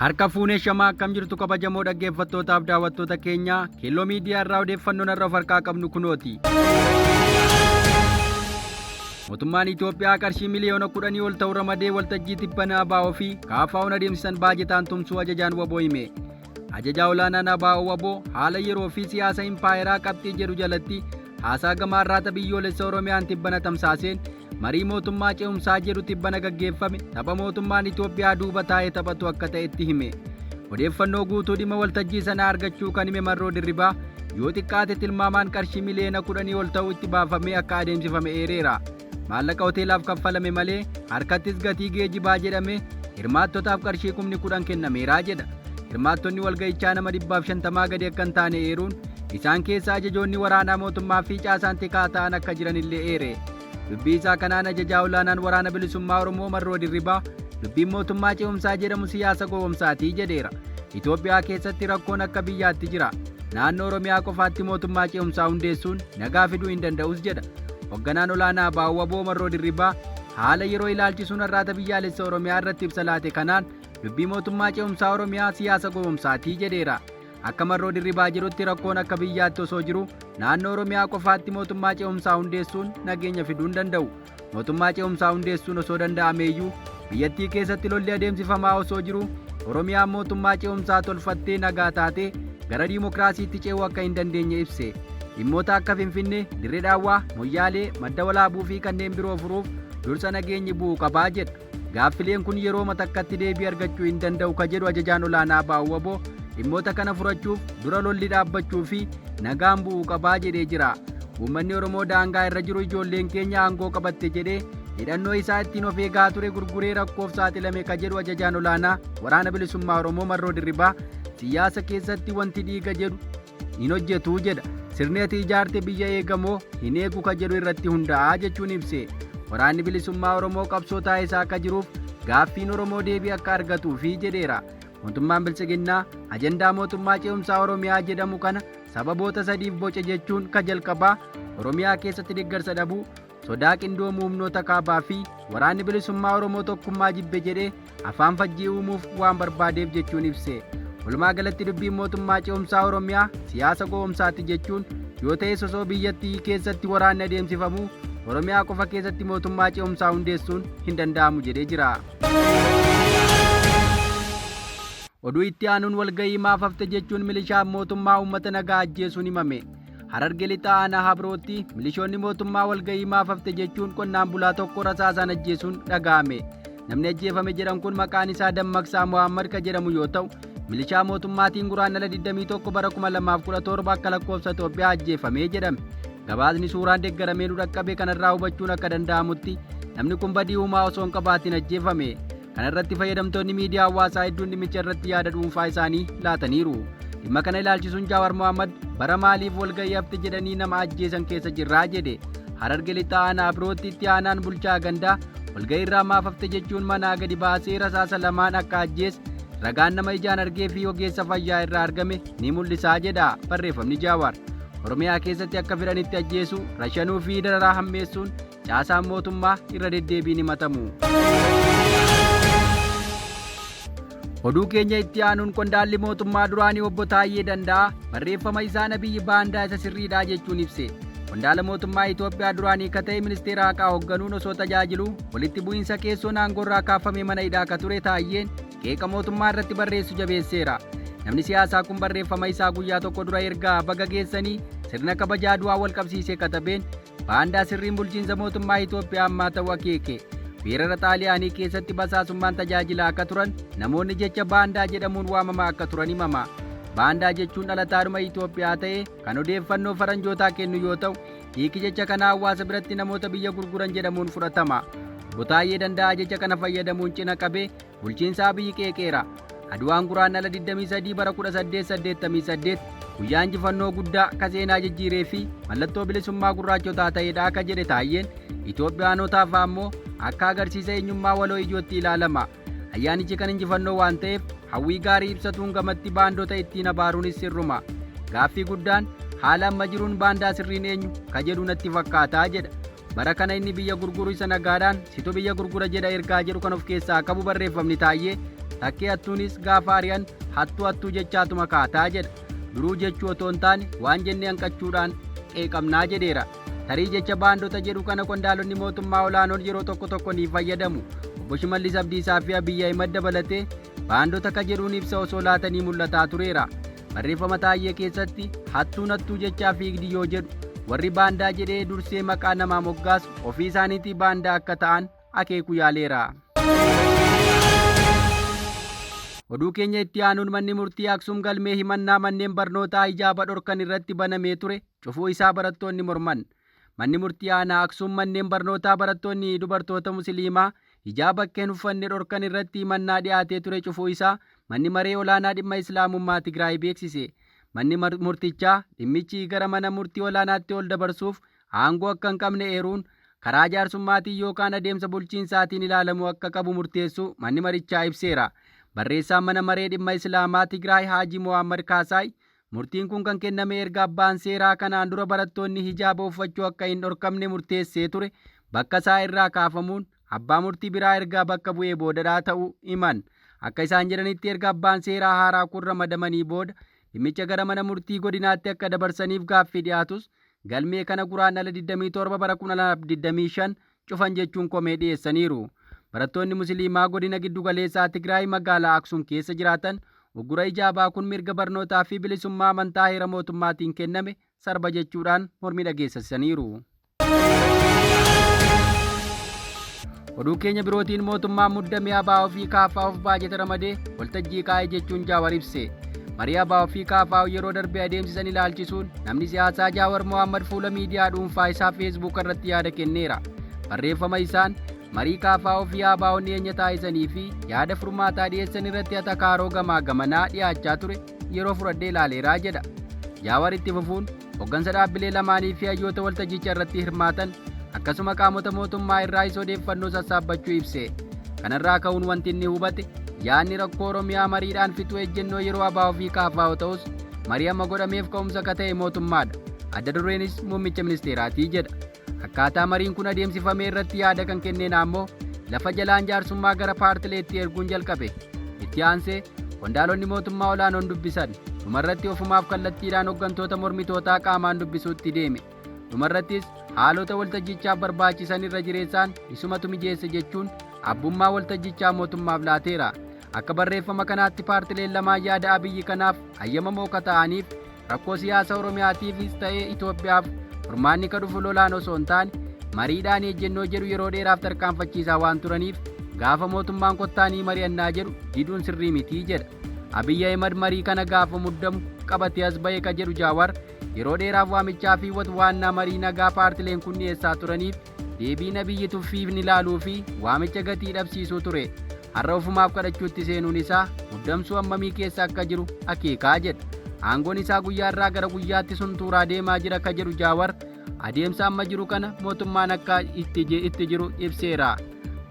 Harka fuunee shamaa akkam jirtu kabajamoo dhaggeeffattootaaf daawwattoota keenya Keelloo Miidiyaa irraa odeeffannoon har'a of harkaa qabnu kunooti. Mootummaan Itoophiyaa qarshii miliyoona kudhanii ol ta'u ramadee waltajjii tibbana ABO fi KFO'n adeemsisan baajetaan tumsuu ajajaan wbo hime. Ajajaa olaanaan ABO wbo haala yeroo fi siyaasa impaayeraa qabxii jedhu jalatti haasaa gama Arraata Biyyoolessa Oromiyaan tibbana tamsaaseen marii mootummaa ce'umsaa jedhu tibbana gaggeeffame tapha mootummaan Itoophiyaa duuba taa'ee taphatu akka ta'etti hime. Odeeffannoo guutuu dhimma waltajjii sanaa argachuu kan hime Marroo Dirribaa yoo xiqqaate tilmaamaan qarshii miliyoona kudhanii ol ta'u itti baafamee akka adeemsifame eereera. Maallaqa hoteelaaf kaffalame malee harkattis gatii geejibaa jedhame hirmaattotaaf qarshii kumni 10 kennameera jedha. Hirmaattonni walga'ichaa nama 150 gadi akka hin taane eeruun isaan keessa ajajoonni waraanaa mootummaa fi caasaan tikaa ta'an akka jiranillee eere. Dubbii isaa kanaan ajajaa olaanaan Waraana Bilisummaa Oromoo Marroo Dirribaa dubbiin mootummaa ce'umsaa jedhamu siyaasa gowwomsaatii jedheera. Itoophiyaa keessatti rakkoon akka biyyaatti jira. Naannoo Oromiyaa qofaatti mootummaa ce'umsaa hundeessuun nagaa fiduu hin danda'us jedha. Hogganaan olaanaa ABO-wbo Marroo Dirribaa haala yeroo ilaalchisuun Arraata Biyyaalessa Oromiyaa irratti ibsa laate kanaan dubbii mootummaa ce'umsaa Oromiyaa siyaasa gowwomsaatii jedheera. Akka Marroo Dirribaa jedhutti rakkoon akka biyyaatti osoo jiruu naannoo Oromiyaa qofaatti mootummaa ce'umsaa hundeessuun nageenya fiduu hin danda'u. Mootummaa ce'umsaa hundeessuun osoo danda'ameeyyuu biyyattii keessatti lolli adeemsifamaa osoo jiruu Oromiyaan mootummaa ce'umsaa tolfattee nagaa taatee gara diimokiraasiitti ce'uu akka hin dandeenye ibse. Dhimmoota akka Finfinnee, Dirree Dhaawwaa, Moyyaalee, Madda Walaabuu fi kanneen biroo furuuf dursa nageenyi bu'uu qabaa jedha. Gaaffileen kun yerooma takkatti deebii argachuu hin danda'u ka jedhu ajajaan olaanaa ABO-wbo dhimmoota kana furachuuf dura lolli dhaabbachuu fi nagaan bu'uu qabaa jedhee jira. Uummanni Oromoo daangaa irra jiru ijoolleen keenya aangoo qabatte jedhee hidhannoo isaa ittiin of eegaa ture gurguree rakkoof saaxilame ka jedhu ajajaan olaanaa Waraana Bilisummaa Oromoo Marroo Dirribaa siyaasa keessatti wanti dhiiga jedhu hin hojjetu jedha. Sirni ati ijaarte biyya eega moo hin eegu ka jedhu irratti hundaa'a jechuun ibse. Waraanni Bilisummaa Oromoo qabsoo taasisaa akka jiruuf gaaffiin Oromoo deebii akka argatuufi jedheera. Mootummaan Biltsiginnaa ajandaa mootummaa ce'umsaa Oromiyaa jedhamu kana sababoota sadiif boce jechuun ka jalqabaa Oromiyaa keessatti deggarsa dhabuu, sodaa qindoomuu humnoota kaabaa fi Waraanni Bilisummaa Oromoo tokkummaa jibbe jedhee afaan fajjii uumuuf waan barbaadeef jechuun ibse. Walumaa galatti dubbiin mootummaa ce'umsaa Oromiyaa siyaasa gowomsaati jechuun yoo ta'es osoo biyyattii keessatti waraanni adeemsifamuu Oromiyaa qofa keessatti mootummaa ce'umsaa hundeessuun hin danda'amu jedhee jira. Oduu itti aanuun walgahii maaf hafte jechuun milishaan mootummaa uummata nagaa ajjeesuun himame. Hararge Lixaa Aanaa Habrootti milishoonni mootummaa walgahii maaf hafte jechuun qonnaan bulaa tokko rasaasaan ajjeesuun dhaga'ame. Namni ajjeefame jedhan kun maqaan isaa Dammaqsaa Mohammad ka jedhamu yoo ta'u, milishaa mootummaatiin Guraandhala 21 bara 2017 akka lakkoofsa Itoophiyaa ajjeefame jedhame. Gabaasni suuraan deeggaramee nu dhaqqabe kanarraa hubachuun akka danda'amutti namni kun badii humaa osoo hin qabaatiin ajjeefame. Kana irratti fayyadamtoonni miidiyaa hawaasaa hedduun dhimmicha irratti yaada dhuunfaa isaanii laataniiru. Dhimma kana ilaalchisuun Jawaar Mohammad bara maaliif walgahii hafte jedhanii nama ajjeesan keessa jirraa jedhe. Hararge Lixaa Aanaa Abrootti itti aanaan bulchaa gandaa walgahii irraa maaf hafte jechuun manaa gadi baasee rasaasa lamaan akka ajjeese ragaan nama ijaan argee fi ogeessa fayyaa irraa argame ni mul'isaa jedha barreeffamni Jawaar. Oromiyaa keessatti akka fedhanitti ajjeesuu, rashanuu fi dararaa hammeessuun Caasaan mootummaa irra deddeebiin himatamu. Oduu keenya itti aanuun qondaalli mootummaa duraanii obbo Taayyee Danda'aa barreeffama isaan Abiyyi baandaa isa sirriidhaa jechuun ibse. Qondaala mootummaa Itoophiyaa duraanii ka ta'e ministeera haqaa hoogganuun osoo tajaajiluu walitti bu'iinsa keessoon aangoorraa kaafamee mana hidhaa ka ture Taayyeen qeeqa mootummaa irratti barreessu jabeesseera. Namni siyaasaa kun barreeffama isaa guyyaa tokko dura ergaa baga geessanii sirna kabaja Aduwaa wal qabsiisee katabeen Baandaa sirriin bulchiinsa mootummaa Itoophiyaa ammaa ta'uu akeeke. Weerara Xaaliyaanii keessatti basaasummaan tajaajilaa akka turan namoonni jecha baandaa jedhamuun waamamaa akka turan himama. Baandaa jechuun dhalataadhuma Itoophiyaa ta'ee kan odeeffannoo faranjootaa kennu yoo ta'u, hiiki jecha kanaa hawaasa biratti namoota biyya gurguran jedhamuun fudhatama. Obbo Taayyee Danda'aa jecha kana fayyadamuun cina qabee Bulchiinsa Abiy qeeqeera. Adwaan Guraandhala 23 bara 1888 guyyaa injifannoo guddaa ka seenaa jijjiiree fi mallattoo bilisummaa gurraachotaa ta'edha ka jedhe Taayyeen, Itoophiyaanotaaf ammoo akka agarsiisa eenyummaa waloo ijootti ilaalama. Ayyaanichi kan injifannoo waan ta'eef hawwii gaarii ibsatuun gamatti baandota ittiin abaaruunis sirruma. Gaaffii guddaan haala amma jiruun baandaa sirriin eenyu ka jedhu natti fakkaata jedha. Bara kana inni biyya gurguru isa nagaadhaan situ biyya gurgura jedha ergaa jedhu kan of keessaa qabu barreeffamni Taayyee Takkee hattuunis gaafa ari'an hattuu hattuu jechaatuma kaataa jedha. Duruu jechuu otoo hin taane waan jennee hanqachuudhaan qeeqamnaa jedheera. Tarii jecha baandota jedhu kana qondaalonni mootummaa olaanoon yeroo tokko tokko ni fayyadamu. Obbo Shimallis Abdiisaa fi Abiyyi Ahimad dabalatee baandota ka jedhuun ibsa osoo laatanii mul'ataa tureera. Barreeffama Taayyee keessatti hattuun hattuu jechaa fiigdi yoo jedhu warri baandaa jedhee dursee maqaa namaa moggaasu ofii isaaniitii baandaa akka ta'an akeekuu yaaleera. Oduu keenya itti aanuun manni murtii Aksum galmee himannaa manneen barnootaa hijaaba dhorkan irratti banamee ture cufuu isaa barattoonni morman. Manni murtii aanaa Aksum manneen barnootaa barattoonni dubartoota Musiliimaa hijaaba akka hin uffanne dhorkan irratti himannaa dhiyaatee ture cufuu isaa manni maree olaanaa dhimma Islaamummaa Tigraay beeksise. Manni murtichaa dhimmichi gara mana murtii olaanaatti ol dabarsuuf aangoo akka hin qabne eeruun karaa jaarsummaatiin yookaan adeemsa bulchiinsaatiin ilaalamuu akka qabu murteessuu manni marichaa ibseera. Barreessaan mana maree dhimma Islaamaa Tigraay Haajii Mohammad Kaasaay murtiin kun kan kenname erga abbaan seeraa kanaan dura barattoonni hijaaba uffachuu akka hin dhorkamne murteessee ture bakka isaa irraa kaafamuun abbaa murtii biraa ergaa bakka bu'ee boodadhaa ta'uu himan. Akka isaan jedhanitti erga abbaan seeraa haaraa kun ramadamanii booda dhimmicha gara mana murtii godinaatti akka dabarsaniif gaaffii dhiyaatus galmee kana Guraandhala 27 bara 2025 cufan jechuun komee dhiyeessaniiru. Barattoonni Musiliimaa godina giddugaleessaa Tigraay magaalaa Aksum keessa jiraatan uggura hijaabaa kun mirga barnootaa fi bilisummaa amantaa heera mootummaatiin kenname sarba jechuudhaan mormii dhageessisaniiru. Oduu keenya birootiin mootummaan muddamee ABO fi KFOf baajata ramadee waltajjii kaa'e jechuun Jaawar ibse. Marii ABO fi KFO yeroo darbe adeemsisan ilaalchisuun namni siyaasaa Jaawar Mohammad fuula miidiyaa dhuunfaa isaa Feesbuuk irratti yaada kenneera. Barreeffama isaan marii KFO fi ABO dhiyeenya taasisanii fi yaada furmaataa dhiyeessan irratti atakaaroo gamaa gamanaa dhiyaachaa ture yeroo fudhadhee ilaaleeraa jedha. Jaawar itti fufuun hoggansa dhaabbilee lamaanii fi hayyoota waltajjicha irratti hirmaatan akkasuma qaamota mootummaa irraayis odeeffannoo sassaabbachuu ibse. Kanarraa ka'uun wanti inni hubate yaadni rakkoo Oromiyaa mariidhaan fixuu ejjennoo yeroo ABO fi KFO ta'us marii amma godhameef ka'umsa akka ta'e mootummaadha. Adda dureenis muummicha ministeeraatii jedha. Akkaataa mariin kun adeemsifame irratti yaada kan kenneen ammoo lafa jalaan jaarsummaa gara paartileetti erguun jalqabe. Itti aansee qondaalonni mootummaa olaanoon dubbisan. Dhumarratti ofumaaf kallattiidhaan hoggantoota mormitootaa qaamaan dubbisuutti deeme. Dhumarrattis haalota waltajjichaaf barbaachisan irra jireessaan isumatu mijeesse jechuun abbummaa waltajjichaa mootummaaf laateera. Akka barreeffama kanaatti paartileen lamaan yaada Abiyyi kanaaf hayyamamoo akka ta'aniif rakkoo siyaasa Oromiyaatiifis ta'ee Itoophiyaaf furmaanni ka dhufu lolaan osoo hin taane mariidhaan ejjennoo jedhu yeroo dheeraaf tarkaanfachiisaa waan turaniif gaafa mootummaan kottaanii mari'annaa jedhu diduun sirrii mitii jedha. Abiyyi Ahimad marii kana gaafa muddamu qabatee as ba'e ka jedhu Jaawar yeroo dheeraaf waamichaa fi watwaannaa marii nagaa paartileen kun dhiyeessaa turaniif deebiin Abiyyi tuffiif ni laaluu fi waamicha gatii dhabsiisuu ture. Har'a ofumaaf kadhachuutti seenuun isaa muddamsuu hammamii keessa akka jiru akeekaa jedha. Aangoon isaa guyyaa irraa gara guyyaatti suntuuraa deemaa jira ka jedhu Jaawar adeemsa amma jiru kana mootummaan akka itti jiru ibseera.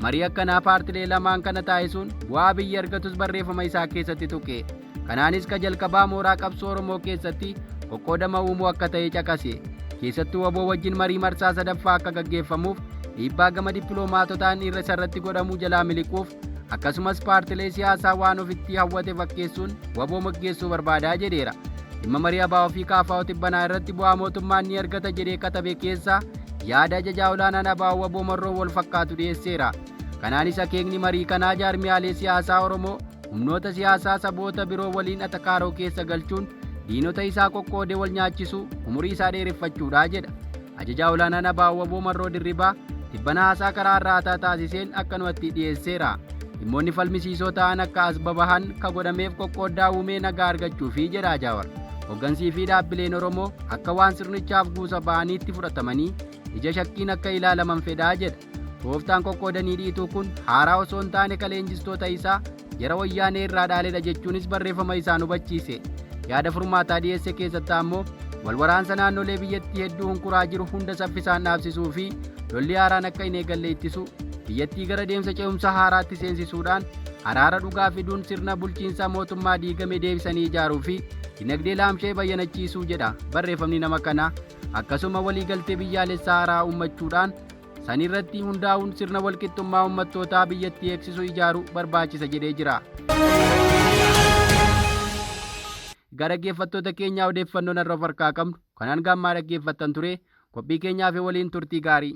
Marii akkanaa paartilee lamaan kana taasisuun bu'aa biyyi argatus barreeffama isaa keessatti tuqe. Kanaanis ka jalqabaa mooraa qabsoo Oromoo keessatti qoqqoodama uumuu akka ta'e caqase. Keessattuu WBO wajjin marii marsaa sadaffaa akka gaggeeffamuuf dhiibbaa gama dippiloomaatotaan irra isarratti godhamuu jalaa miliquuf akkasumas paartilee siyaasaa waan ofitti hawwate fakkeessuun WBO moggeessuu barbaadaa jedheera. Dhimma marii ABO fi KFO tibbanaa irratti bu'aa mootummaan ni argata jedhee katabe keessaa yaada ajajaa olaanaan ABO WBO Marroo wal fakkaatu dhiyeesseera. Kanaanis akeekni marii kanaa jaarmiyaalee siyaasaa Oromoo humnoota siyaasaa saboota biroo waliin atakaaroo keessa galchuun diinota isaa qoqqoodee wal nyaachisuu umurii isaa dheereffachuudha jedha. Ajajaa olaanaan ABO WBO Marroo Dirribaa tibbana haasaa karaa irraataa taasiseen akkanumatti dhiyeesseera. Dhimmoonni falmisiisoo ta'an akka as babahan ka godhameef qoqqooddaa uumee nagaa argachuufi jedha Jaawar. Hoggansii fi dhaabbileen Oromoo akka waan sirnichaaf guusa ba'aniitti fudhatamanii ija shakkiin akka ilaalaman fedhaa jedha. Tooftaan qoqqoodanii dhiituu kun haaraa osoo hin taane ka leenjistoota isaa jara wayyaanee irraa dhaaledha jechuunis barreeffama isaan hubachiise. Yaada furmaataa dhiyeesse keessatti ammoo walwaraansa naannolee biyyattii hedduu hunkuraa jiru hunda saffisaan dhaabsisuu fi lolli haaraan akka hin eegalle ittisu biyyattii gara deemsa ce'umsa haaraatti seensisuudhaan araara dhugaa fiduun sirna bulchiinsaa mootummaa diigame deebisanii ijaaruu fi dinagdee laamshee bayyanachiisuu jedha barreeffamni nama kanaa. Akkasuma waliigaltee biyyaalessaa haaraa uummachuudhaan Sanirratti hundaa'uun sirna walqixxummaa ummattootaa biyyattii eegsisu ijaaruu barbaachisa jedhee jira. Egaa dhaggeeffattoota keenyaa odeeffannoon har'a of harkaa qabnu kan hanga ammaa dhaggeeffattan ture qophii keenyaa fi waliin turtii gaarii.